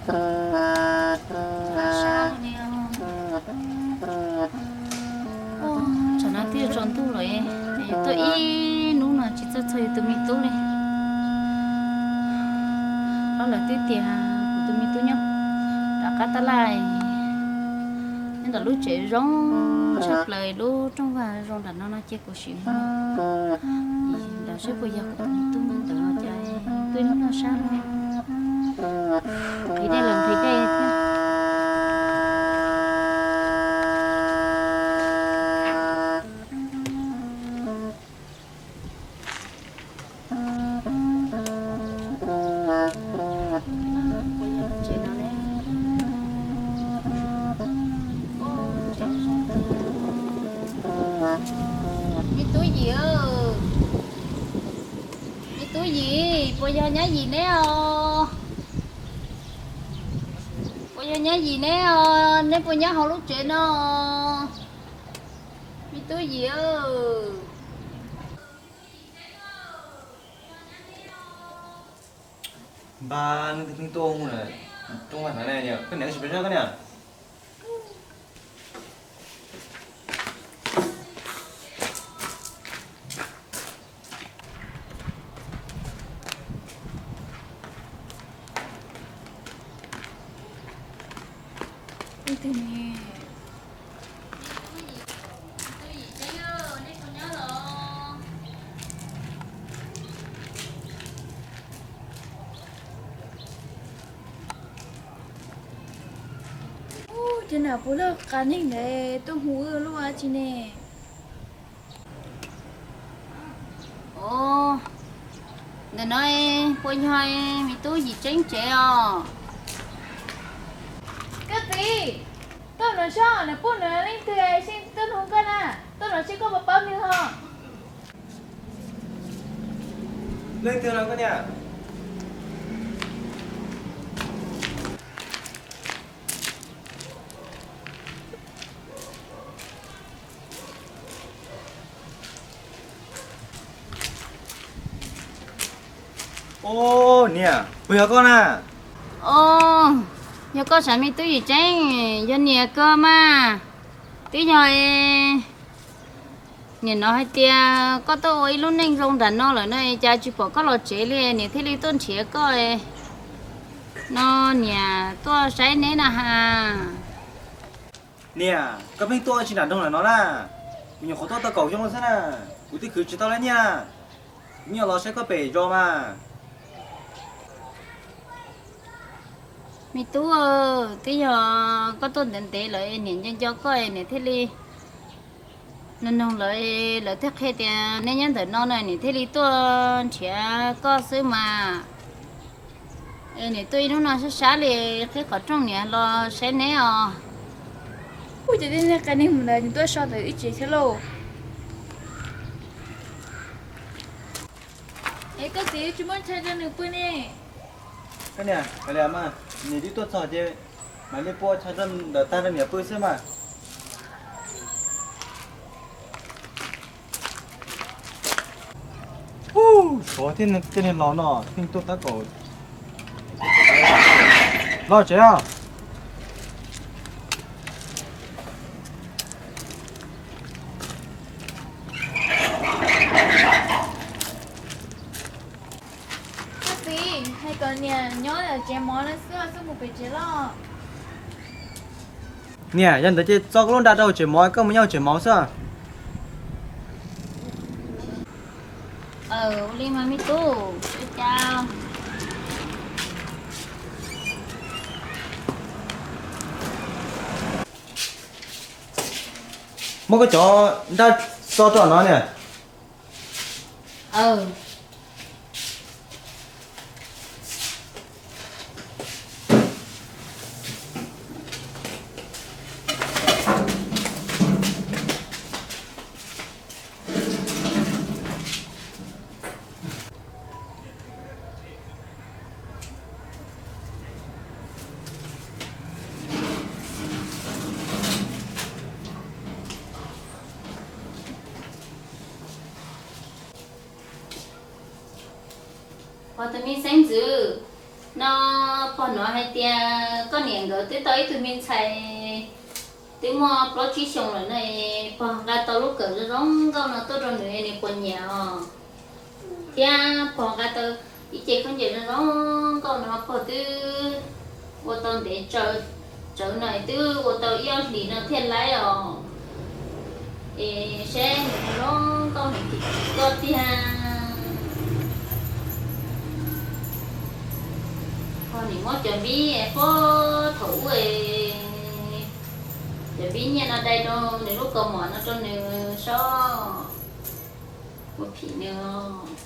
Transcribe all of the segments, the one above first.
Tsam no twb yuav tsaus ntuj lawm, tuaj ib hnub no tsis txawj txog yus tus me tub li. Ob lawv twb tias kuv tus me tub nyob rov qab tab laj, nyob ntawm lub tsev zoo tshaj plaws, lub rooj vag zoo nram no no ces kuv sim mus nrad saib puas yog kuv tus me tub ntawd, cas twb hnub no sab no, nqhis dej los nqhis dej thiab. Me tub Yim, me tub Yim, puas yog nyab Yim neb os? Puas yog nyab Yim neb os? Neb puas nyob hauv lub tsev no? Me tub Yim, npab, neb twb pheej tuaj hu na, rooj vag ntawd ne, koj niam tsis pom koj niam? Ub, cov nam puas laj qas neeg ntawd tuaj hu wb luaj dab tsi ne? Ntawm no puas yog me tub Yim Tseeb tsev os? Koj txiv, tuaj no seb nws puas yog leej twg, seb tuaj nug koj na, tuaj no seb koj puas paub nws ho. Leej twg no koj niam? Os, niam, puas yog koj na? Os, yog koj sav me tub Yim Tseeb, yog niam koj mas. Twb yog niam hnov hais tias koj tuaj ua ib lub neej zoo nram no lawm no es cas tsis pom koj los tsev li, niam thiaj li tuaj nrhiav koj no, niam tuaj saib neb na has. Niam, koj pheej tuaj ua tsi nram nroog lawm no na? Kuv nyuam qhuav tuaj tau kaum xyoo xwb na, kuv twb khwv tsis tau lawv nyiaj na. Kuv nyuam los saib koj pem zos mas. Me tub, twb yog koj tuaj ntev ntev lawm, niam nco nco koj, niam thiaj li nug nug lawv, lawv thiaj qhia tias neb nyob ntawm no na, niam thiaj li tuaj nrhiav koj xwb mas. Es niam tuaj ib hnub no sab sab li, qhib qhov rooj niam los saib neb os. Ub, ces tej neeg qias neeg mus ntawd nws tuaj so ntawm wb tsev thiab lauj. Es koj txiv tsis muab chaw rau nws pw ne? Koj niam, kav liam mas, niam twb tuaj txog ces mam li pua chaw rau ntawm tag rau niam pw xwb mas. Ub, tshuav thiab, tej niag los no pheej tuaj tab kaum. Los tsev os. Koj txiv, hais kom niam nyob tsev mov no xwb, txhob mus pem tsev loj. Niam, yog ntawd ces txo koj lub nra rau hauv tsev mov, koj mus nyob hauv tsev mov xwb. Ua li mas me tub, ua cas muab koj cov nra txo rau no niam. Ua tus me xeeb ntxwv, No pog hnov hais tias koj niam nkawd twb tau ib tug me ntxhais twb muaj plaub tsib xyoos lawm no, pog nqa tau lub kawm zoo zoo nkauj no tuaj rau nws, nws puas nyiam os? Thiab pog nqa tau ib ce khaub ncaws zoo zoo nkauj no, pog twb ua tau ntev tsawv no, twb ua tau ib ob hlis no thiaj laib os. Es saib nws zoo nkauj heev koj tiag. Pog nim muab cov npib puag thaum ub, cov npib nyiaj no dai rau nws lub kaus mom no rau nws sob, ua phim nws.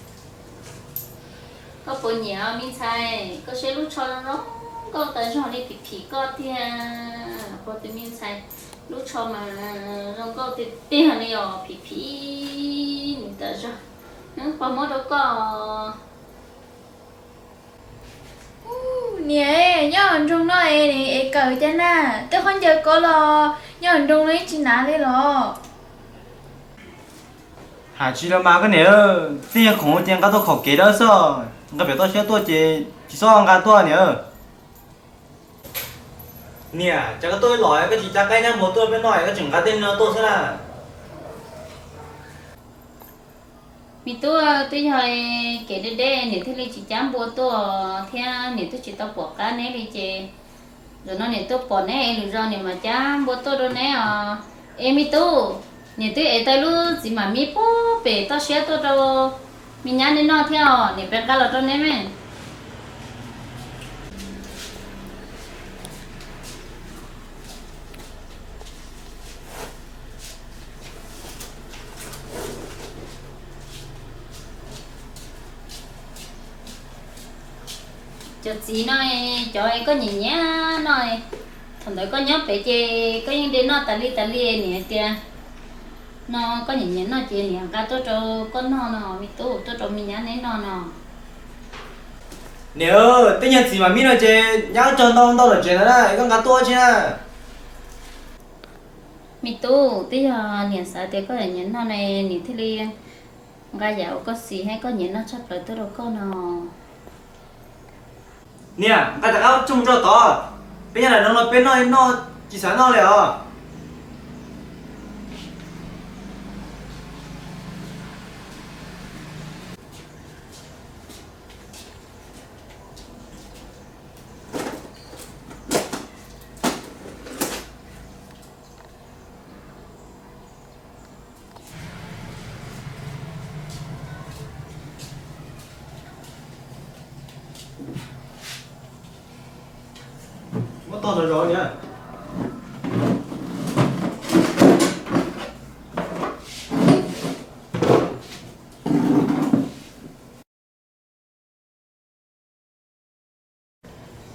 Koj puas nyiam me ntxhais? Koj saib lub tsho zoo nkauj tas zog li, phim phim koj tiag. Pog tus me ntxhais lub tsho mas zoo nkauj tiag tiag li os, phim phim nws tas zog. Pog muab rau koj. Niam, nyob hauv nroog no es kawm cas na? Twb khaub ncaws kov los nyob hauv nroog no ib tsis hnav li los? Hais tsis los mas koj niam, tib nyuag khoom ces nqa tuaj khom kev dawb xwb, nqa pem toj siab tuaj ces tsis txhob nqa tuaj niam. Niam, cas koj tuaj ib los koj tsis cab qaib cab npua tuaj peb noj, koj tseem nqa tej no tuaj xwb na? Me tub, twb yog kev deb deb niam thiaj li tsis cab npua tuaj thiab niam twb tsis tau pom qab neb li ces zaum no niam tuaj pom neb es lwm zaus niam mam cab npua tuaj rau neb os. Es me tub, niam twb ev tau lub txiv mam mib puag pem toj siab tuaj rau me nyab neb noj thiab os, niam pem nqa los rau neb me. Cov txiv no, cov koj nyiam nyiam noj, thaum ntawd koj nyob pem ces koj yeej de noj tas li tas li, niam hais tias no koj nyiam nyiam noj ces niam nqa tuaj rau koj noj no me tub, tuaj rau me nyab neb noj no. Niam, tej nyuag txiv mam mib no ces nyab cog ntau ntau lawm tsev ntawd na, koj nqa tuaj tsis na? Me tub, twb yog niam xav tias koj nyiam noj ne, niam thiaj li nqa yam uas koj xis thiab koj nyiam noj tshaj plaws tuaj rau koj no. Niam, nqa rov qab tso mus rau tod, peb nyob nram no peb noj noj tsis xav noj li os. Muab tog zov zov niam.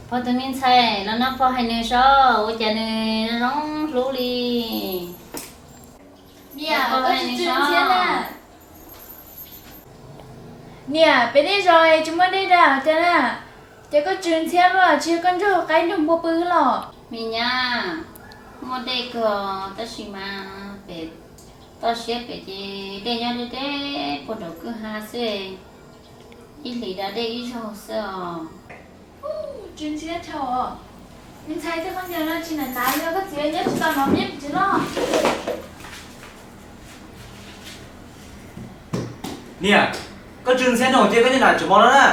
Pog tus me ntxhais, los nrog pog hais nws saib ua cas nws zoo zoo hlub li. Niam, peb nej zos tsis muaj dej da cas na? Ces koj tsw ntxhiab luaj, tsis yog koj nrog qaib nrog npua pw los? Me nyab, muaj dej kawg tab sis mas pem toj siab pem ces dej nyob deb deb puag nraum kwj ha xwb, ib hlis da dej ib zaug xwb os. Tsw ntxhiab dhau. Me ntxhais, tej khaub ncaws no tsis hnav hnav li, koj txiv nyob tsis tau hnov miab tsis loj. Niam, koj tsw ntxhiab dhau ces koj nyob nram tsev mov no na.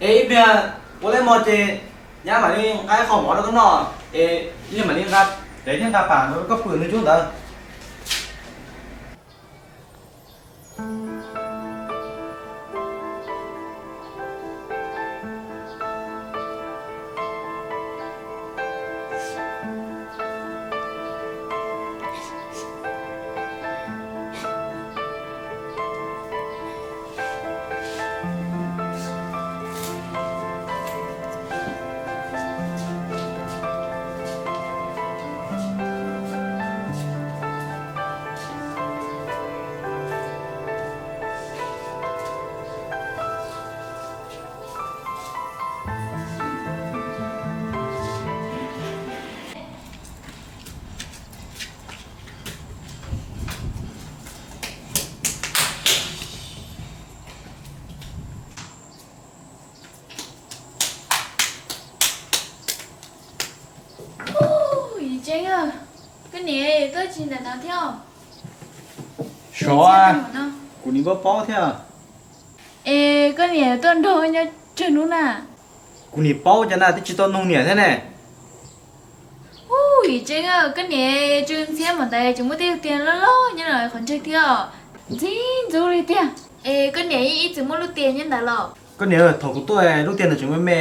Es ib pliag ua leb mov ces nyab mam li nqa ib qho mov rau koj noj, es ib pliag mam li nqa tev thiab nqa pam rau koj pw ntawd ntsuab ntawd. Tseeb, koj niam tuaj tsis ntawm no thiab? Sov, kuv nim paub paub thiab. Es koj niam tuaj nrog nyob tsawg hnub na? Kuv nim paub cas na, twb tsis tau nug niam thiab ne. Ub, Yim Tseeb, koj niam tsw ntxhiab npaum ntawd tseem muaj tej tiag loj loj nyob qhov ntseg thiab. Ntxim ntxub li tiag. Es koj niam ib txwm muaj lub tiag nyob ntawd los? Koj niam, thaum kuv tuaj lub tiag ntawd tseem me me,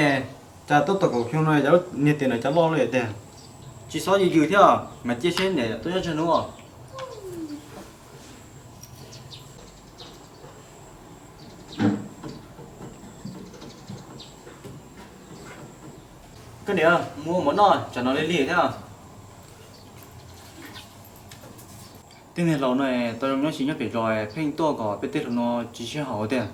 cas tuaj tau kaum xyoo no cas niag tiag ntawd cas loj lawm tiag. Tsis txhob yws yws thiab, mas cia seb niam tuaj nyob tsawg hnub. Koj niam, mus ua mov noj, tsam no lig lig thiab. Tej niag laus no tau zoo nyob tsis nyob pem zos pheej tuaj kom peb tej laus no tsis sib haum tiag.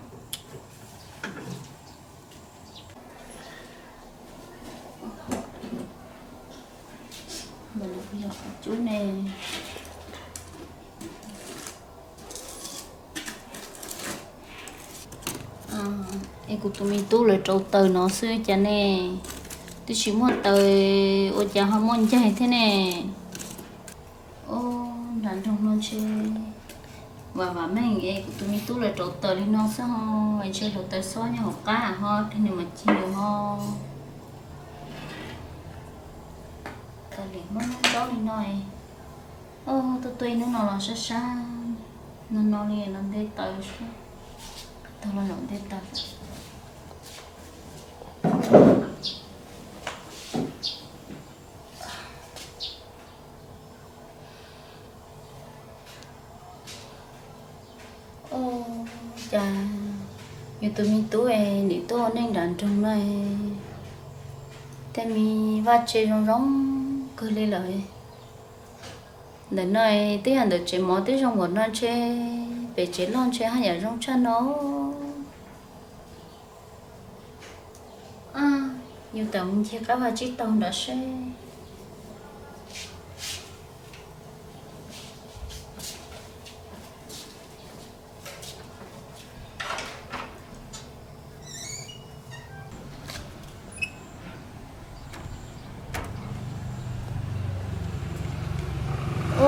Es kuv tus me tub lawv rauv taws no xwb cas ne, twb tsis muaj taws ua cas ho muaj ncaig thiab ne. Ub, nram nroog no ntshe vam vam meej es kuv tus me tub lawv rauv taws li no xwb ho, ntshe hluav taws xob nyob hauv qab ho, nws mas cig ho. Kav liam muab ntaub li no. Ub, tuaj tuaj ib hnub no los sab sab, no no li los nte taws, tag los los nte taws. Ub, cas yus tus me tub es nws tuaj ua neej nram nroog no, tej me vaj tse zoo zoo kawg li lawm. Ntawm no twb yog ntawm tsev mov twb zoo npaum no ntshe pem tsev loj ntshe haj yam zoo tshaj no. Yus tawm mus ncig qab vaj tsib taug nrad seb. Ub,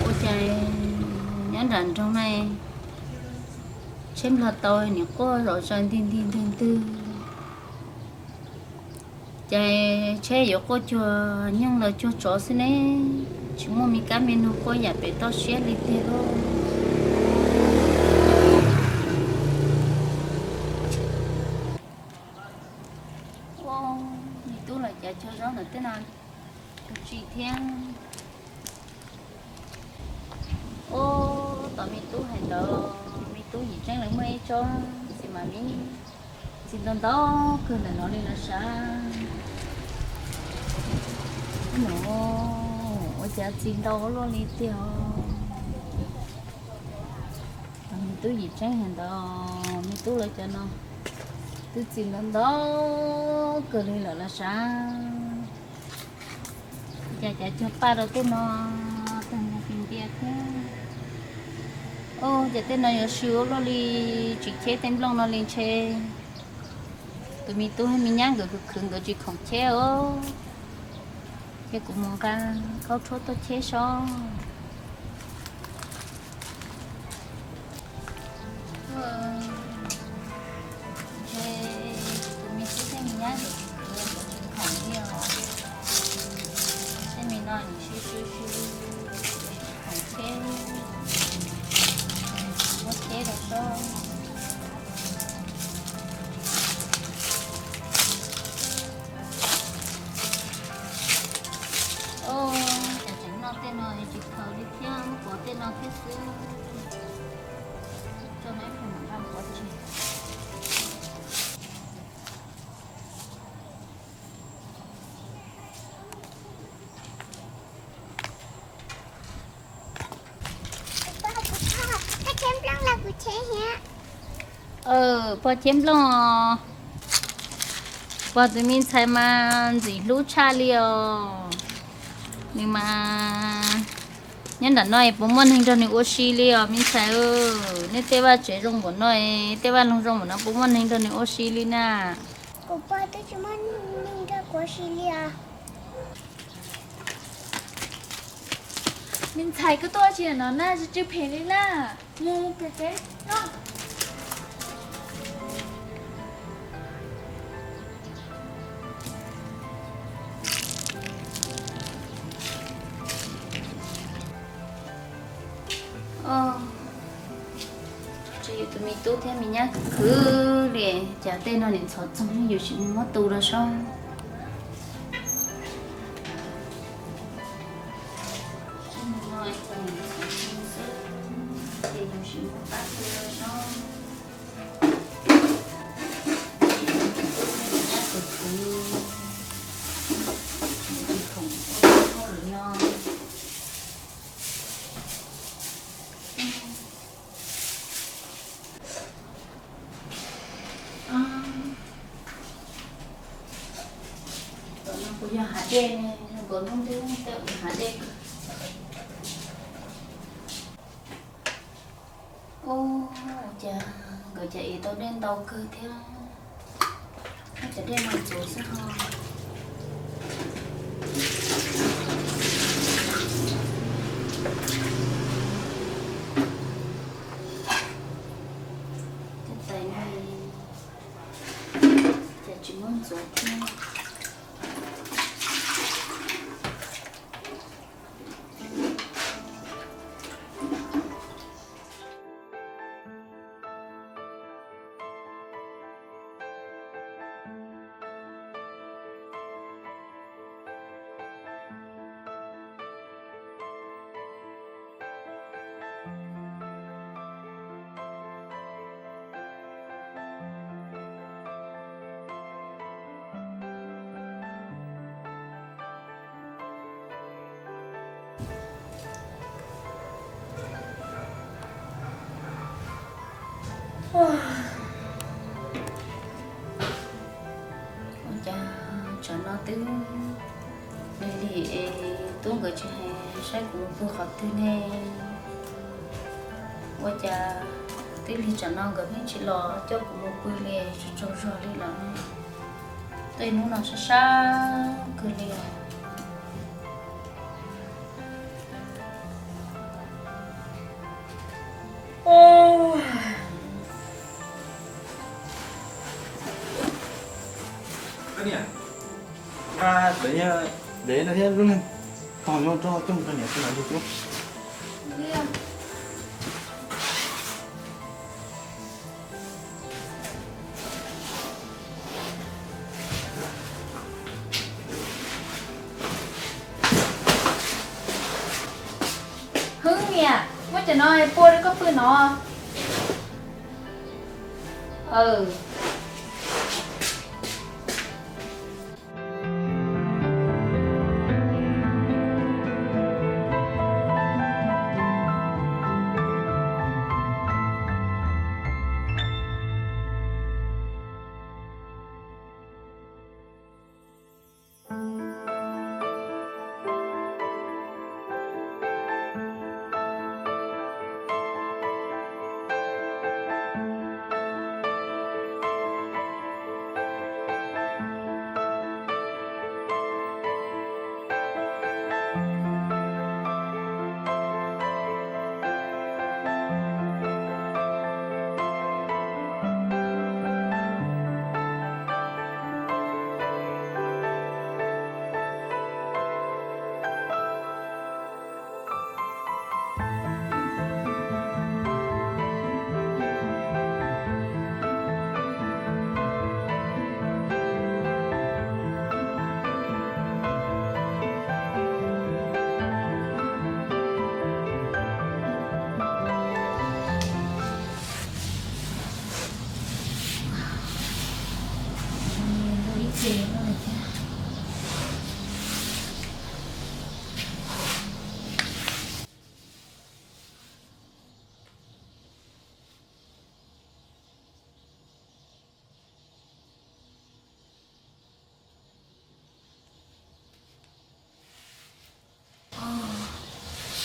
ua cas nyob nram nroog na, tsheb nplog tau nim quaj zom zaws ntig ntig ntwg ntwg. Ces tsheb yuav quaj cuag nyoog los cuag tsov xwb ne, tsis muaj me kab me noog quaj yam pem toj siab li tiag lauj. Ub, me tub lawv cav cuag zaub ntawm tej no cuag tsi thiab. Ub, tom me tub hais ntawd, me tub Yim Tseeb lawv muaj ib tsob xis mas me ntxim ntau ntau kawg ntawm no li los sav. Ub, ua cas txi ntau luaj li tiag. Me tub Yim Tseeb hais ntawd, me tub lawv cov no twb txi ntau ntau kawg li lawm los sav. Cas cav cuag paj rau tej no tag nrho ntiag thiab. Ub, ces tej no yuav sw ua luaj li, tsis cheb tej nplooj no li ntshe tus me tub thiab me nyab nkawd khwv khwv nkawd tsis khoom cheb os. Ces kuv mus nqa khaub rhuab tuaj cheb sob. Ntshe tus me tub thiab me nyab nkawd khwv khwv nkawd tsis khoom li os. Tej me no nws sw sw sw, khoom cheb, muab cheb rau sob. Ub, cas tseem noj tej no tsis khaws li thiab, muab pov tej no thiab xwb. Tso no ib pliag mam nqa pov tseg. Pog cheb nplooj. Pog tus me ntxhais mas ntxim hlub tshaj li os. Nws mas nyob nram no es puas muaj neeg nrog nws ua si li os me ntxhais. Nej tej vaj tsev zoo npaum no, tej vaj loog zoo npaum no puas muaj neeg nrog nws ua si li na? Kuv pog twb tsis muaj neeg nrog kuv ua si li os. Me ntxhais, koj tuaj tsis no na, tsis tsw phem li na. Mus pem peb no. Tsis yog tus me tub thiab me nyab khwv li, cas tej no nim ntxhov txoog, yus sim mus muab tu rau saib. Ces yus sim mus pab tu rau saib. Tom no kuv yog hav dej ne, nkaus hnub twb tej hav dej. Ua cas nkawd cov ev tau dej ntau kawg thiab, cov dej no ntxuav xwb ho. Tej tais no ces tsis muab ntxuav thiab. Ua cas tsam no twb lig lig es tub nkawd tsis hais saib kuv mus pw qhov twg ne. Ua cas twb lig tsam no nkawd pheej tsis los coj kuv mus pw li, tsaug tsaug zog li lawm ne. Tej hnub no sab sab kawg li os. Nqa dev no thiab lub neeg tog nyob rau coj mus rau niam rau txiv. Hwb niam, muab cov no pua rau koj pw no.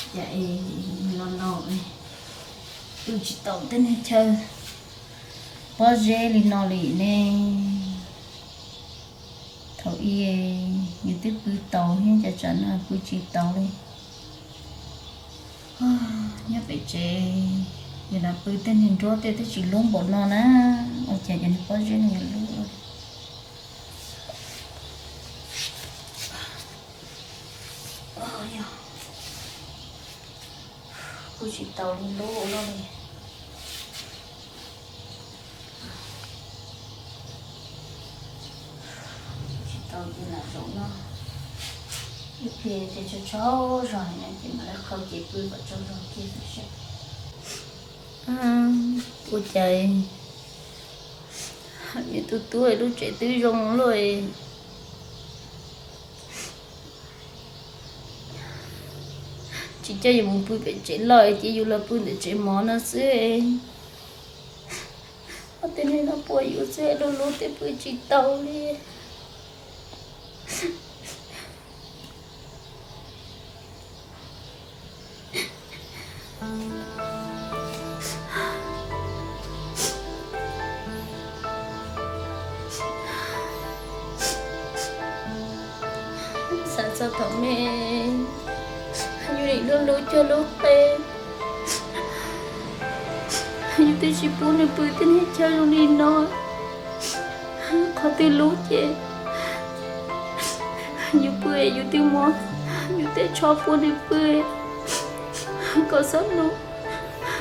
Cas es los laus tu tsis tau tej niag chaw pob zeb li no li ne. Thaum ub yus twb pw tau thiab, cas tsam no pw tsis tau li. Nyob pem tsev, yus los pw tej niag nruab tej twb tsis lub npaum no na. Ua cas cov niag pob zeb no yuav lub. Kuj tsis tau li lub ua luaj li. Tsis tau ces lam zaum no. Ib pliag ces tsaug tsaug zog no ces mam li qhau ces pw kom tsaug zog kiag xwb saib. Ua cas yus tus tub lub tsev twb zoo luaj, tsis coj yus mus pw pem tsev loj ces yus los pw ntawm tsev mov no xwb. Ob tej neeg no puas yuav xwb, lub lub tej pw tsis tau li. Xav txog thaum me, yus nim lub lub cog lub qe, yus twb tsis pub nws pw tej niag chaw zoo li no. Qhov twg lub ces yus pw, yus twb muab yus tej tsho pub nws pw kom txhob lub.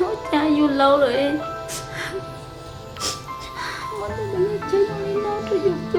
Ua cas yus laus lawm, muab tej niag chaw zoo li no rau yus pw.